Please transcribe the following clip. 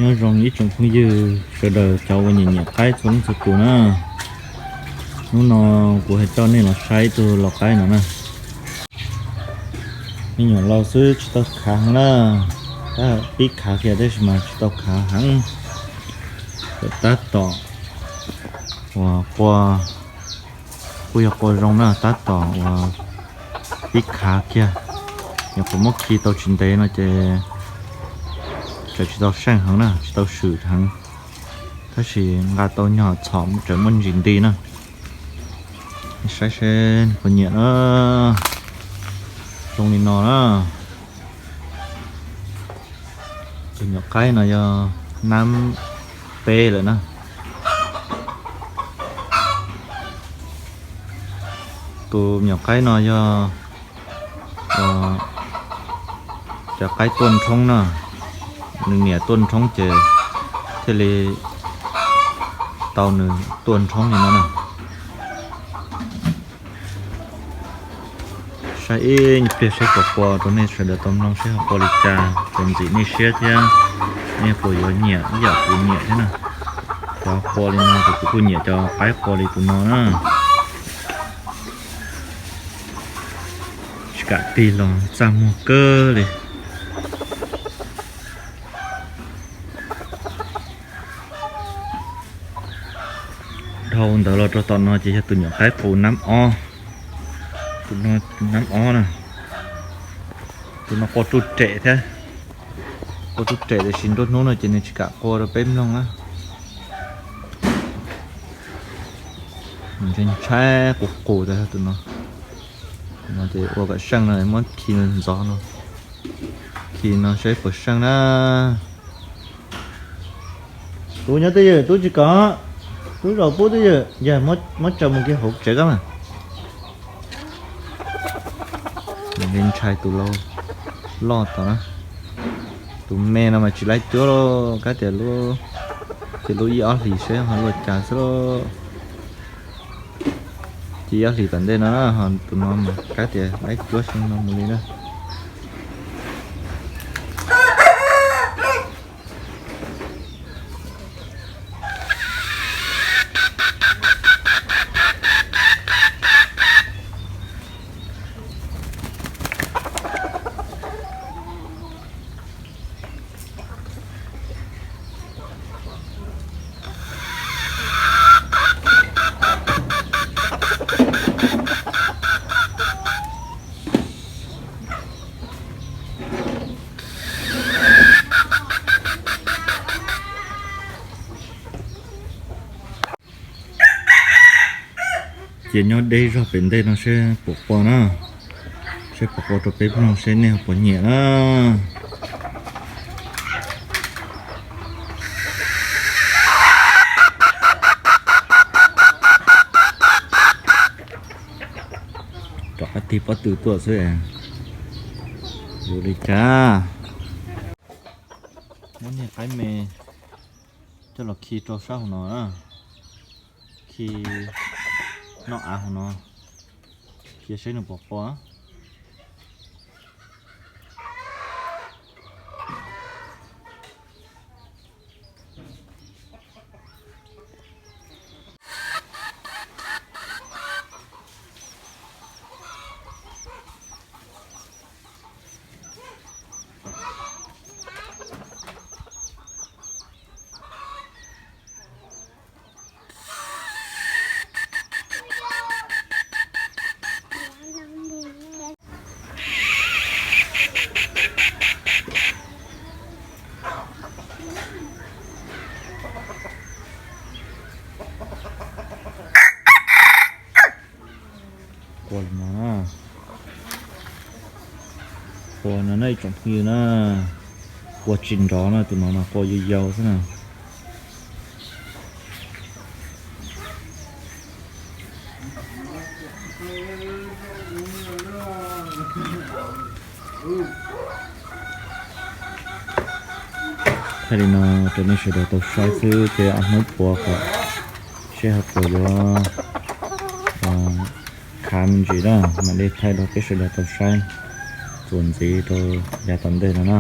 Nyob zoo ib tsoom phooj ywg sawv daws cov uas nyiam nyiam qaib txhua leej txhua tus na. Hnub no kuv hais coj nej los saib ib tug lau qaib no na. Me nyuam lau xwb tsis tau khav heev na. Tab pib khav kiag tab sis mas tsis tau khav heev. Tab tom uas qua, kuj yog qua zoo na, tab tom uas pib khav kiag. Nyuam qhuav muab khi tau tsis ntev no ces tseem tsis tau seej heev na, tsis tau swm heev. Tab sis nqa tau nyuag txhom tseem muaj ntsis nti na. Saib seb nws puas nyiam na. Zoo li no na. Tus nyuam qaib no yog nab peb lawm na. Tus nyuam qaib no yog cov qaib tuaj nrhoob na. Nws niam tuaj nrhoob ces thiaj li tau nws tuaj nrhoob li no na. Saib ib pliag saib puas qua rau nej sawv daws tau mloog saib ho qua li cas, txuas ntxim nej siab thiab nej puas yuav nyiam ib yam kuv nyiam thiab na. Cov qua li no ces kuv kuj nyiam cov qaib qua li tus no na. Tsis kam tig los txaj muag kawg li. Dhau ntawd los rau tom no ces yog tus nyuam qaib qus nab ob. Tus no nab ob na. Tus no qua ruj rem thiab. Qua ruj rem tiam sis nruab hnub no ces nws tsis kam qua rau peb mloog na. Ntshai ntshai qus qus tas tus no. Tus no ces ua kom seej no muab khi ntxov no. Khi no saib puas seej na. Kuv nyob twj ywm, tub tsis kom, tub zaum pub twj ywm, yog muab tso mus kiag hauv tsev koj mas. Ntshai tus lau loj tom na. Tus me no mas tsis laib cuab lauj, kab tias ces lub ib ob hlis seb ho luaj cas xwb lauj. Ces ib ob hlis tom ntej no ho tus no mas kab tias laib cuab xyoo no mus li na. Cia nyob deb zog pem ntej no seb puas qua na, seb puas qua rau peb mloog seb nej ho puas nyiam na. Rov qab tig pob tw tuaj xwb. Yuav li cas? Muab niag qaib me coj los khi rau sab hauv no, khi noj av hauv no, khi seb nws puas qua. Qua no na, qua no na ib tsoom phooj ywg na, qua tsis nrov na, tus no no qua yau yau xwb na. Thaij li no rau nej sawv daws tau saib xwb ces ob hnub puav kom seb ho puas yuav khav me ntsis na, mam li thaij rau peb sawv daws tau saib txuas ntxiv rau yav tom ntej no na.